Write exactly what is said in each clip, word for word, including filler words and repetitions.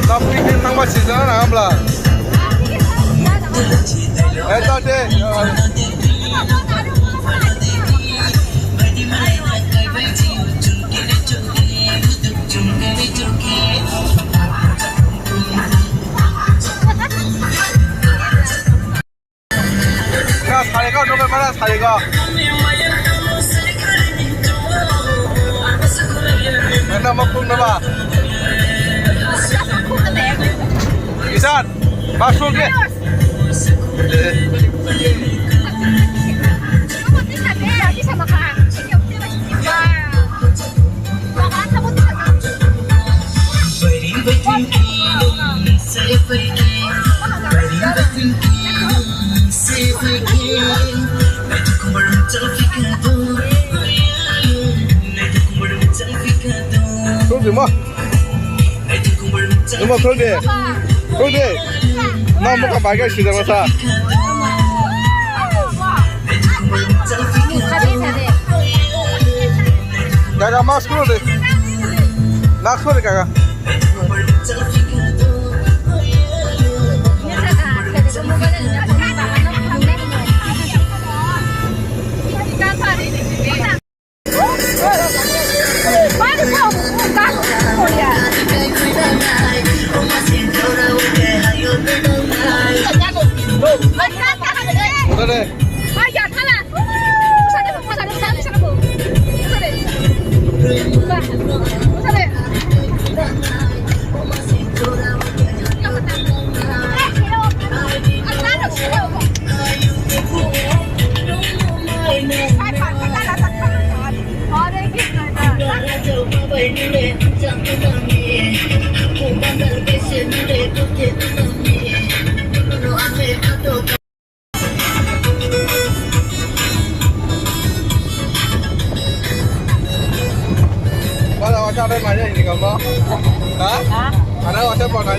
Tamo picnic thangba sijana na ambla. Eta de. Mara sarigo, nokhe mara sarigo. Nana mokung naba. Isan, masuk ke. Khuldi mo. Mo khuldi. Khuldi. No, mo ka bagai sida masa. Kaka, mask khuldi. Mask khuldi, kaka.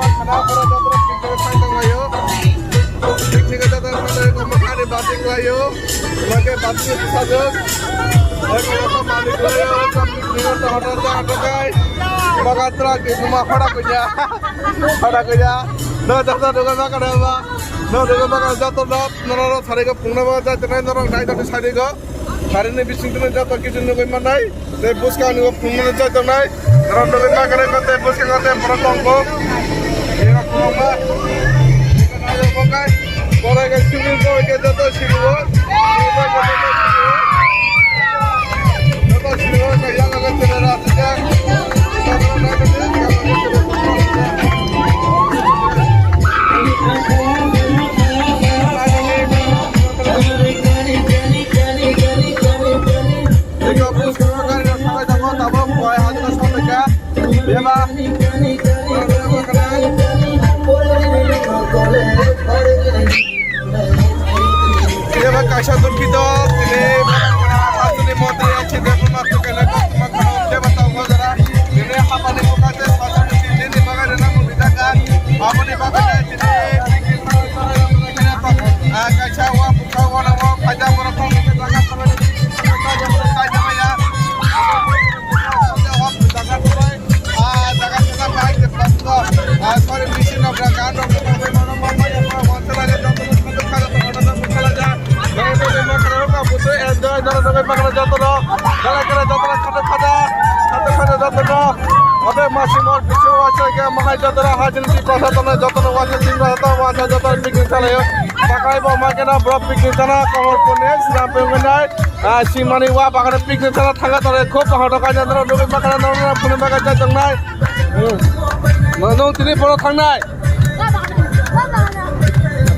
ma khana, borok joto picnic thang tong laio. Picnic joto thang tong laio, ma khani bati khlaio. Lage bati sajak. Lage joto malik khlaio, joto picnic joto hotel joto kai. Baga truck di ma khara kuya. Khara kuya. No joto dogan ma khana ba. No dogan ma khana joto no, no, no, sari go phungna ba joto nai no nai joto sari go. Harini bising tini joto kichu nugui manai, tei bwskang ni o phunuknani chai tongnai, norok nugui mankhana tei bwskango tei borok tongkho. Ega kwbangma, ega nayo bokai, borai gai swimming pool khe joto siriwo, joto siriwo, yang aga chwrai rw aswk khe. Eba kaisa dukhi do, tini, tini montri ang chini debma tukene koktwma khana deba tong bojara, tini hapani bukate sasani tini bagari namu rijaka, aboni bagari tini, ah, kaisa wa bukha wa namo khaja borok tong jaga tong jaga maya. Ah, jaga jaga bahai de plastic. Ah, sorry, machine of the gun of the mobile, mobile, mobile, mobile, mobile, mobile, mobile, mobile, mobile, mobile, mobile, enjoy, dara dara bakra joto no. Dara dara joto no, khata khata, khata khata joto no. Obe masi mor bisu wasa ke mahai joto no, hajin di kasa joto no, joto no wasa, tin wasa, wasa joto picnic chalayo. Bakai bo ma kena bro picnic chana, kamar pune, sinam pe ngai. Ah, simani wa bagana picnic sana thanga tore, khub bahai thok kaina tore, nugui bakana tore, phunu baga jai tongnai. Hmm. Nwng tini boro thangnai?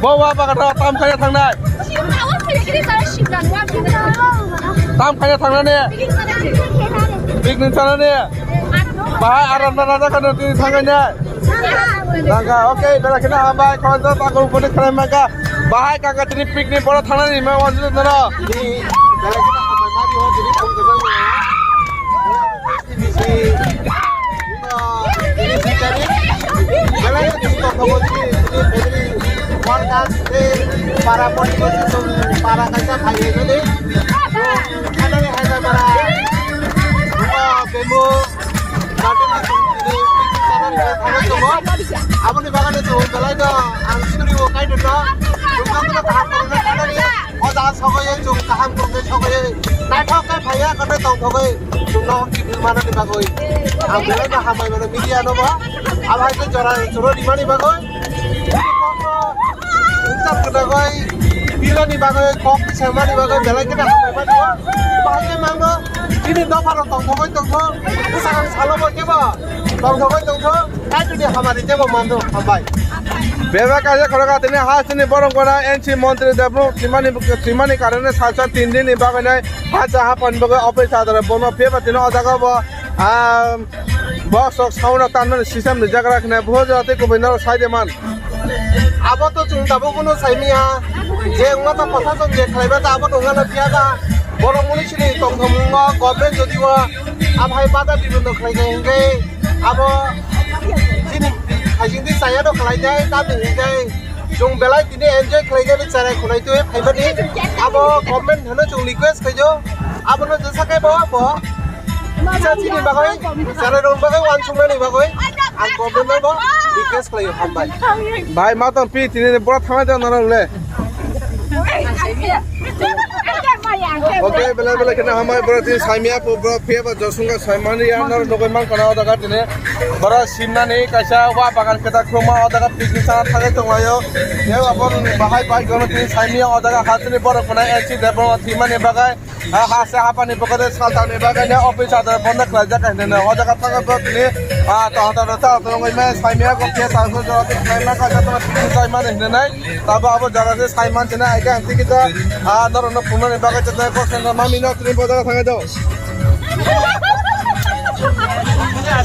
Bo wa bagan o tam khaina thangnai? Tam khaina thangnani? Picnic chanani? Bahai aram na na kano tini thangkhainai? Nangkha, okay, belai kheno hambai, khoroksa takung phone khlai mankha. Bahai kaka tini picnic boro thangnani ma wanjui nono. Tini belai kheno hambai mani o tini phone kwchang maya. Bisi, bisi kari. Belai kheno tong tongo tini, tini family workers tei para pori pori tong para kaisa phai hwnwi. Thangnani hai para. Bemo. Aboni bagwi no chwng belai no ang suri o kaino no. Chwng jotono kaham kwrwngno khanani. O jaga sogwi chwng kaham kwrwngwi sogwi naithok khe phaiya kwthai tongthogwi chwngno kibui manani bagwi. Ang belai no hambai mano media no bo. Abo hai khe jora chwngno rimani bagwi. Wngkha kwnakhai, bilani bagwi kok samani bagwi belai kheno hambai mani o. Bahai khe mangno, chini dopha rok tongthogwi tongthok, bwsakang salo bo kebo tongthogwi tongthok, Kaitorni hamari kebo manthok, hambai. Bebak kaisa khoroksa tini hasteni borok gora N C montri Debbarma thwimani, thwimani karone salsa tin dinni bagwi nai hacha hapani bagwi office adara bono phiyaba tini o jaga bo, ah, Box rok sound rok tanmani system rijak rok hwnwi bujo tei kubui norok sai de man. Abo to chwng tabuk bono saimiya je wngma to proshasok je khlaiba ta abo to wngna phiya ta. Borok muni sini tongthokmungo government jodi o aphai bada bibondo khlai khe hwnkhe abo chini khaising twi chaya no khlai nai tamni hwnkhe. Chwng belai tini enjoy khlainani cherai khwnai twi phaimani. Abo government hwnwi chwng request khaio. Abono jesa khe bo, bo kisa chini bagwi, cherai rwng bagwi, uansukmani bagwi ang government no bo request khlaio, hambai. Bhai, ma tong pi tini bora thangnai tong norok le. Okay, belai belai kheno hambai bora tini saimia po bora phiya ba josunga saimani ya norok nugui mankha na o jaga tini. Boro simnani kaisa wa bagan kwtal khuluma o jaga picnic sana thangwi tonglaio. Tei abo bahai bike rokno tini saimia o jaga hasteni borok khwnai N C Debbarma thwimani bagwi, ha, hasteni hapani bwkhade saltangni bagwi ne office adar bondo khlaijak hinwi o jaga thangwi borok tini, ah, tohon tohon cha tongwi maya saimia kok khe ta so jora tini khlaima kaisa tono picnic saimani hinwi nai. Tabo abo jaga se saiman tini aika hinwi kita, ah, norokno phunuknani bagwi tini kok sengkha mami no tini bo jaga thangwi do.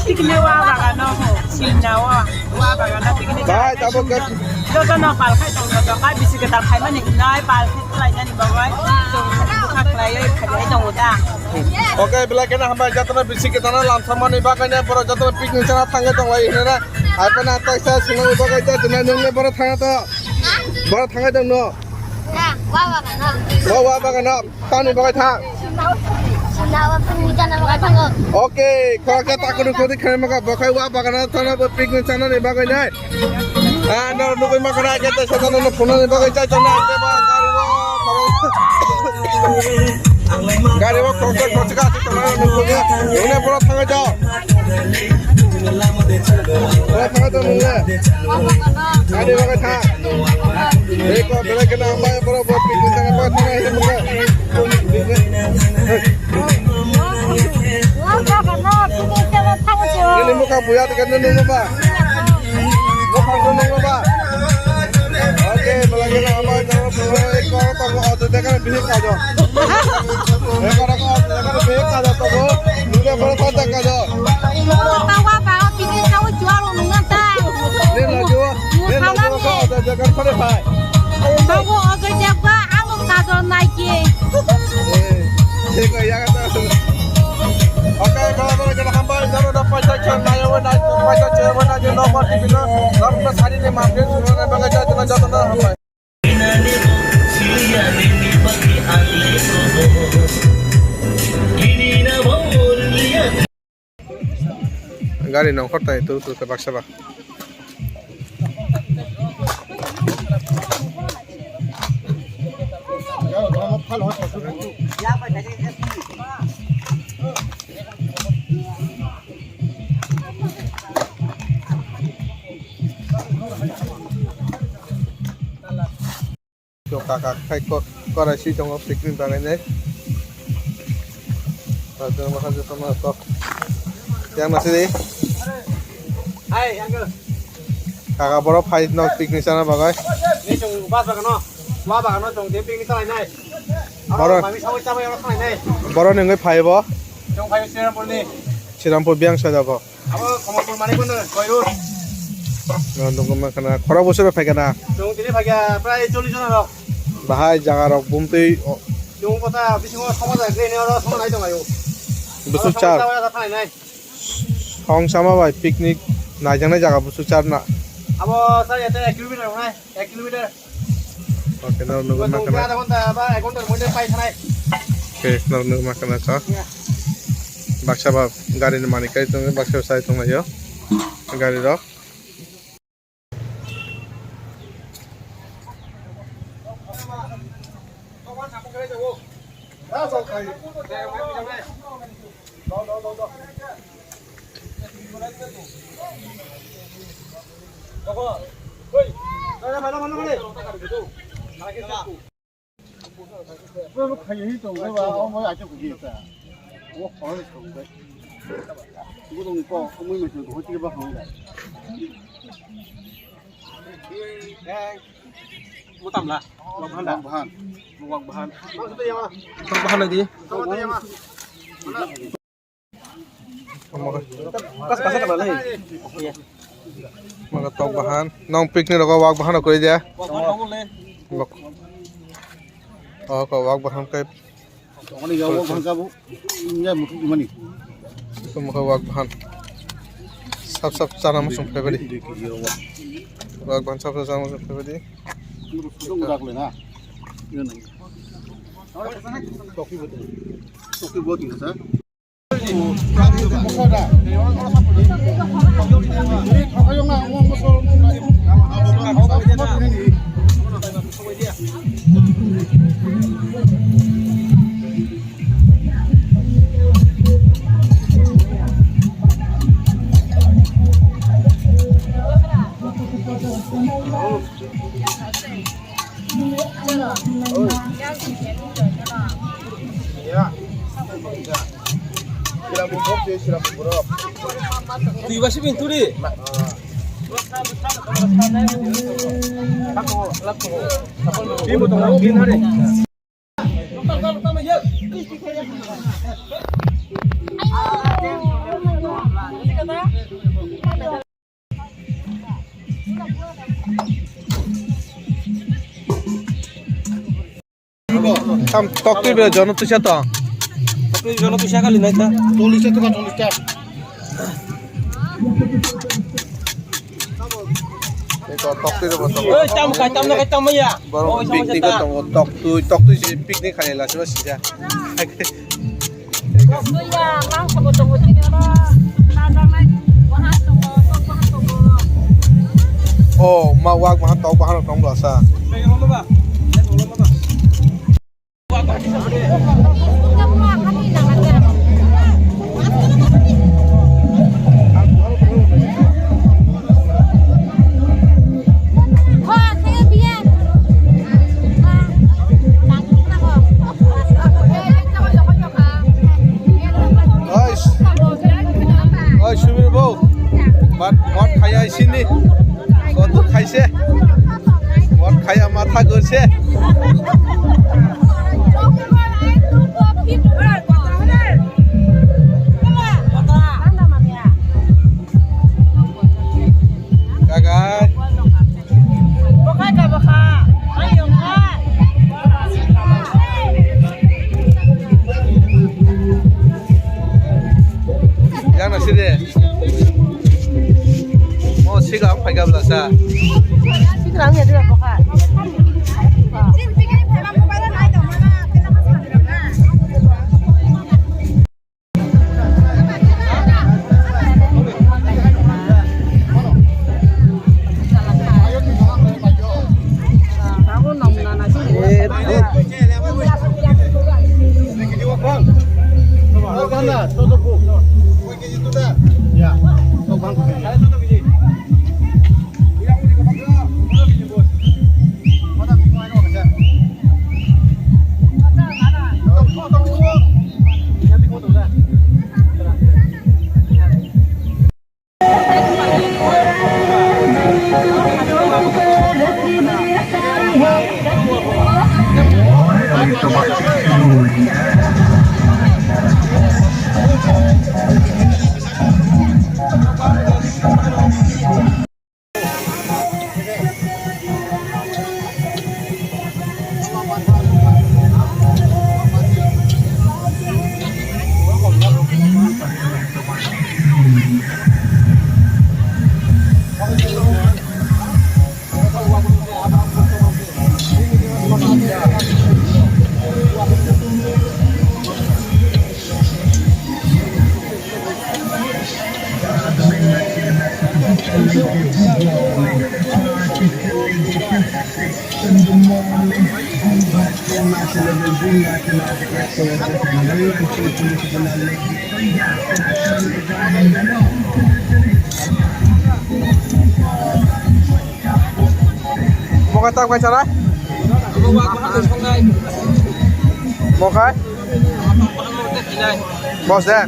Picnic wa bagano ho, sinna wa, wa bagano picnic. Bai, tabo ke- joto no pal khai tong, joto kai bisi kwtal khai mani nai pal khai lai jani babai. Tong kha khlai oi khai tongo ta. Okay, belai kheno hambai joto no bisi kwtal lamsa mani bagwi ne borok joto no picnic sana thangwi tong lai hinwi na. Ai pana taisa sinna bagwi joto no nung le borok thangwi to. Borok thangwi tong no. Na, wa bagano. Wa, wa bagano. Tamni bagwi thang? Sinawa picnic chana bagwi thango. Okay, khoroksa takunu khodi khaimaka, bokhai wa bagana thana bo picnic chanani bagwi nai. Ah, no, nugui maka na, kete sa thana no phunani bagwi chai chana, kete ba gari o, gari o, khoroksa, khoroksa ka, chana no nugui, une boro thangwi jao. Boro thangwi jao nungle. Ani bagwi thang. Eko, belai kheno hambai, borok bo picnic thangna bagwi thangna hinwi mano. Nini mokha buya tongkha, nini nungno ba? Mokha nungno ba? Oke, belai kheno hambai, eko, tongo, auto dekha, bihik kajo. Eko, eko, auto dekha, bihik kajo, tongo. Nini borok thang kajo. Tawa ba pini tawa jual nungan ta. Nini laju, nini laju ka ada jagan pada pai. Tawa ojo jaga anu kajol naiki. Eh, thik hai, ya kata. Oke, kalau boleh kita hambai, kalau dapat paisa cek, naya wena, paisa cek wena, dia nomor di sini, nomor sari ni mampir, sudah dapat kerja, jangan jatuh hambai. Gari nongkhor tai tu tu baksa ba. Kaka khai korai si tongo picnic bagwi nai. Yang masih di. Hai, uncle. Kaka, borok phai no picnic chana bagwi. Ni chwng bus bagano, wa bagano chwng de picnic chalainai. Borok mami sawi chamai oro khlainai. Borok nungwi phai bo? Chwng phai Srirampurni. Srirampur biyang soi da bo. Abo Kamalpur mani kono, koyur. No, nungwi ma khana. Khorok bosor phai kana? Chwng tini phai kha prai chollish jona rok. Bahai jaga rok bumtwi o. Chwng kota bisingo somaj agre ne oro somaj nai tong ayo. Busuk char. Oro somaj khlainai. Song sama bai picnic naijaknai jaga busu charna. Abo sa yate ek kilometer wngnai, ek kilometer. Oke, nang nugwi ma khana. Adha ghonta ba ek ghontar moddhe pai thanai. Oke, nang nugwi ma khana sa. Ya. Baksa ba gari ni manik kai tong, baksa sai tong yo. Gari rok. Mo tamla, wak bahan da. Wak bahan. Wak bahan. Wak bahan lagi. Kas, kas, kas, kas. Maka tok bahan. Nong picnic rogo wak bahan rok koi dia. Wak bahan rok le. Wak. Oh, ko wak bahan kai. Tongani ya wak bahan kabu. Ya mutu mani. Ko maka wak bahan. Sap sap chana musung phaibadi. Wak bahan sap sap chana musung phaibadi. Mutu dak le na. Iya nang. Toki boti. Toki boti sa. Twi ba sibin turi. Bini bo tongo, bini hari. Tam tok twi bela jono tuisa to. Tok twi jono tuisa kali nai ta. Chollish taka, chollish taka. Eko tok twi rw tongo. Oi, tam kai, tam na kai, tam ya. Borok picnic o tongo, tok twi, tok twi si picnic khailai la siba sija. Tok twi ya, mangsa bo tongo, tini oro, na, na, na, wahan tongo, tok wahan tongo. Oh, ma wak wahan tok wahan rok tong bwlasa. Oi, Subir bo. Mat, mat khaya isini. Kotor khaise. Mat khaya matha gorse. Kakai. Yang nasi de. Mo siga ang paika bela sa. Siga ang ya dia bokha. Mokai tak bai chara? Mokai? Bos de?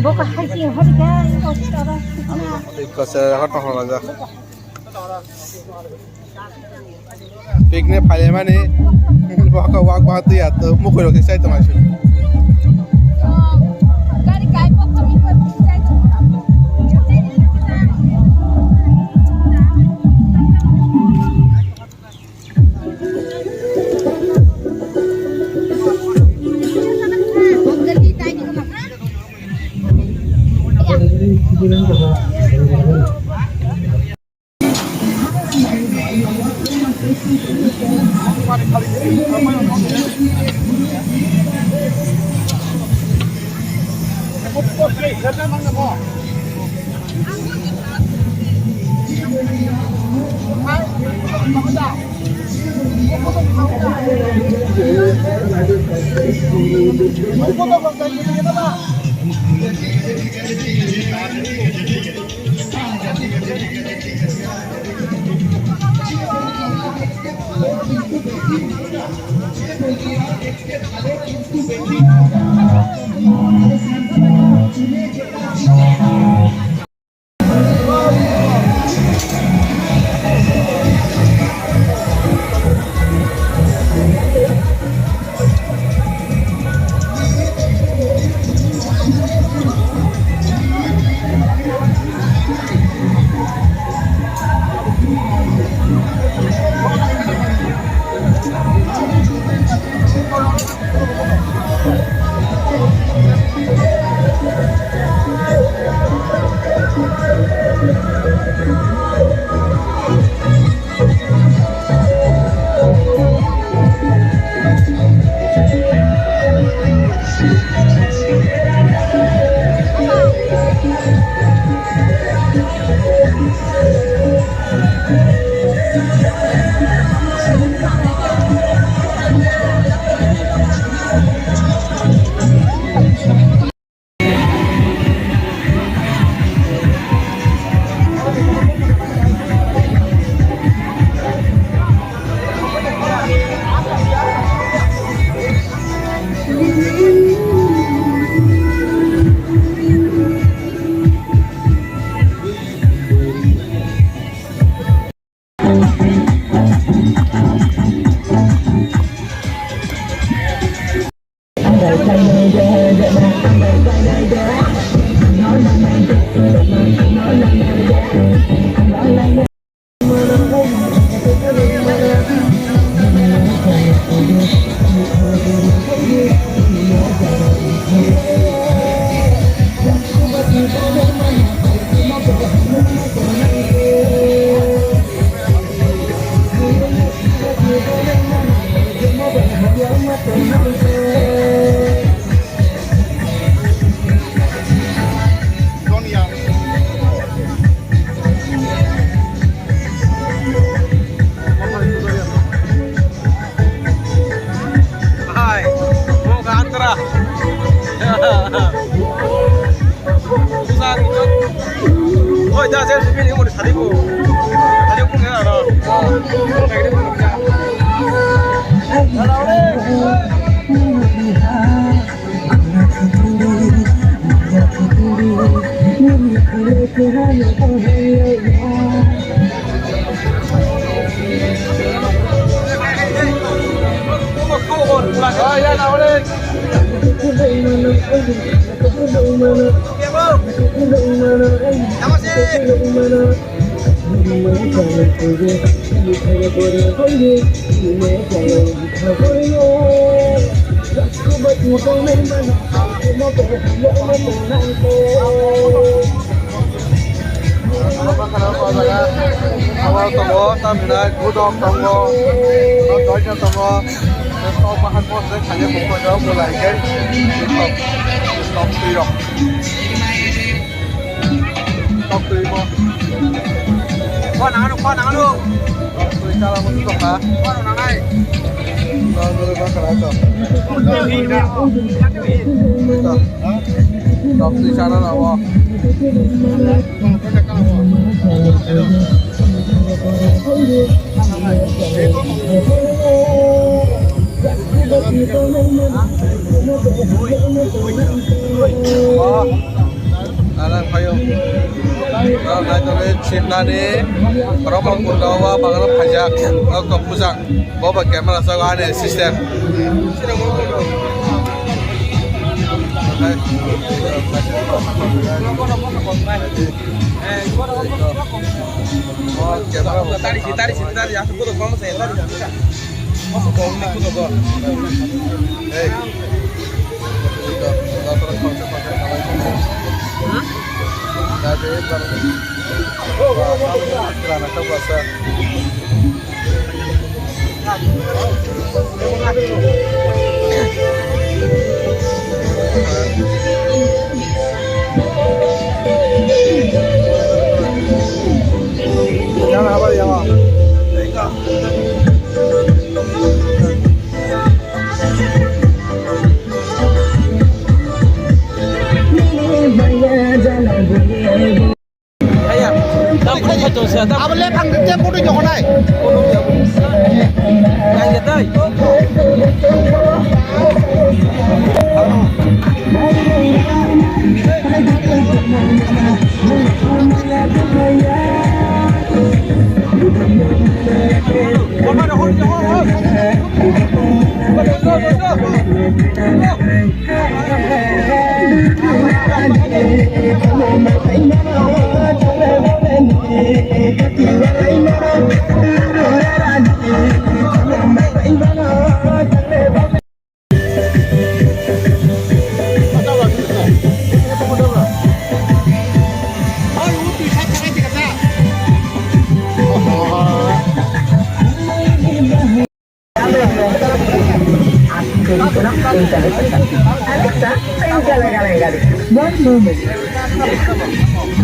Bo kahai si hori ga. Kasa hot hot aja. Picnic phaimani bokha wak wak twi ato mukhui rok sai tong aisuk. Hai, mau ke Antara. Susah gitu. Oh, dah, saya sini mau di Sadiku. Sadiku nggak ada. Halo. Abo tongo, tamhinai gudok tongo, doina tongo, tok bahan bose khaye buko jao bulai khe, tok, tok twi rok. Tok twi mo. Kho nang ano, kho nang ano. Tok twi kala mo tok ha. Kho nang nai. Tok twi ba kala to. Tok twi sana na mo. Alang phaio. Naitole chimnani, borok rok kunda o bagwi phaijak. O kok bujak. Bo ba camera sa ani assistant. Abo le phang de photo jokonai.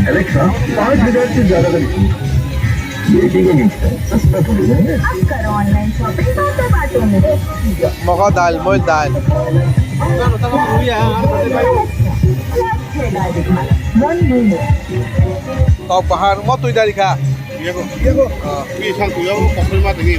Alexa, पाँच हजार से ज्यादा का नहीं। ये ठीक है, नहीं, सस्ता थोड़ी है। अब करो ऑनलाइन शॉपिंग, बातें बातों में। Mogo dal, moi dal. One moment. Tok bahar mo twi dari kha. Yego, yego. Ah. Pi sang tu yego, kokoi ma tini.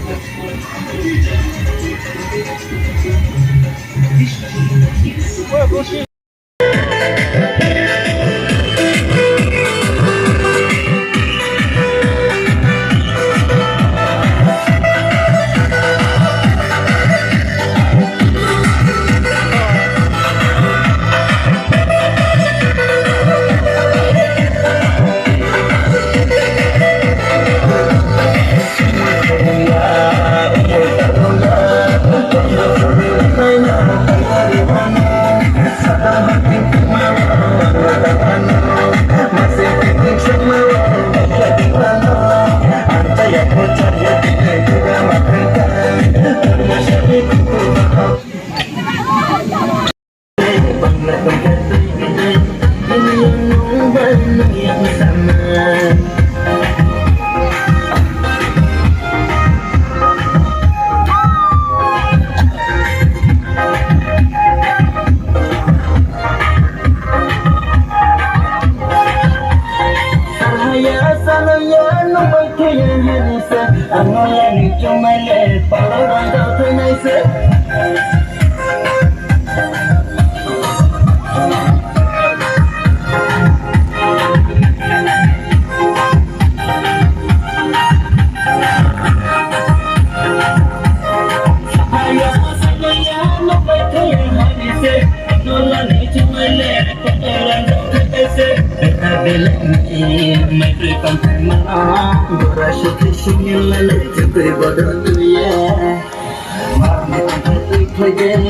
Sahaya, sahaya, nung bai khe ya hani se, ang no ya ni chumai le, palo rang dao thai nai se.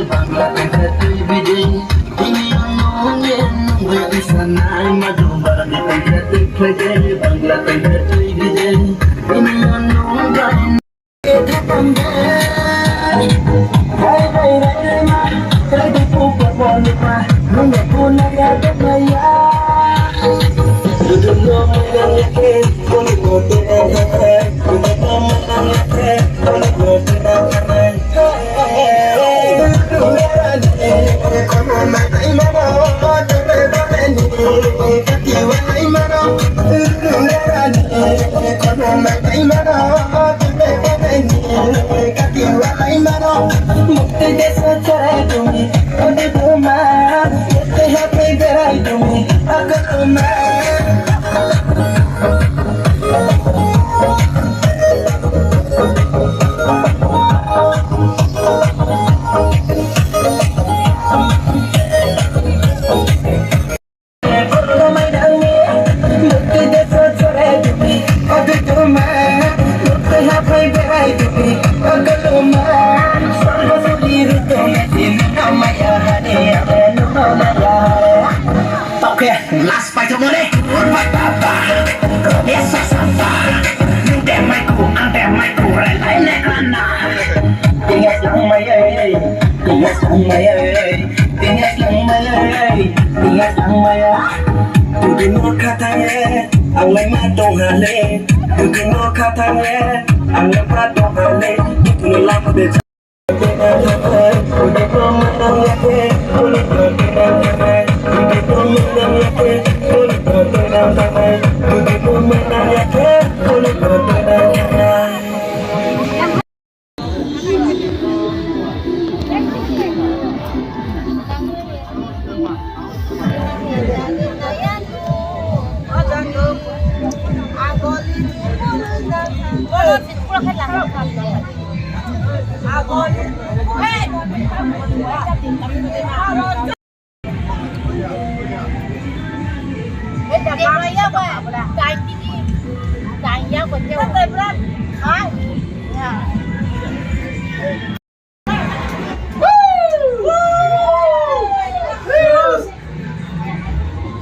Bangla tangka twi biding, ini ang nung ye nung bai isa nai ma dum. Bangla tangka twi biding, ini ang nung bai. Oke, last paithakmani. Baba, Romeo Sasamba. Nung de mai ku, ang de mai ku, re lai ne kana. Tingya langmai ai, tingya langmai ai, tingya langmai ai, tingya langmai ai. Budi no khathang e, ang lai ma tong hale. Budi no khathang e, ang lai ma tong hale. Budi no lam de.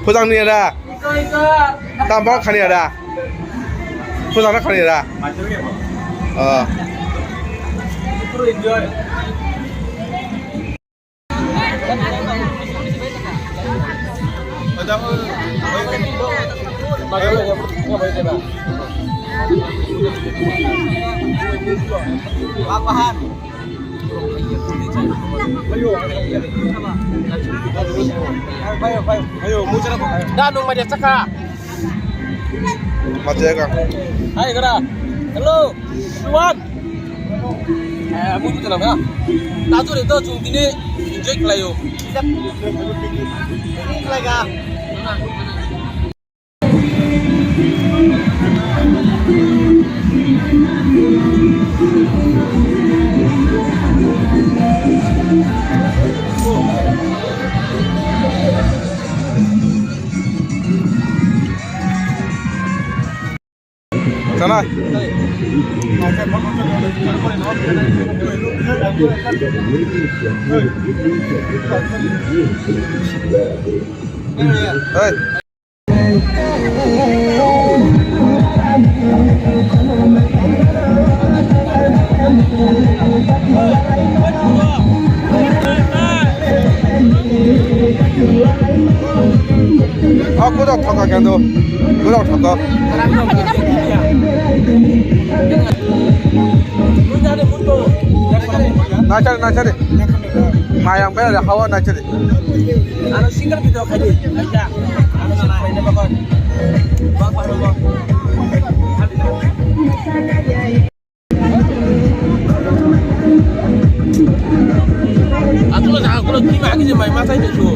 Phujang ni da. Tam bok khani da. Phujang na khani da. Ah. Da nung ma dia chaka. Ma dia ka. Hai gara. Hello. Everyone. Eh, bubu tenang ya. Taju itu cung tini enjoy kelayo. Kelayo. Sana. Hey. Thok thok kendo. Thok thok. Nachari, nachari. Mayang bai hawa nachari. Ano single video khai di. Aja. Ano single video bakon. Bak bak bak. Atulo jaga kulo kima agi je mai matai de chu.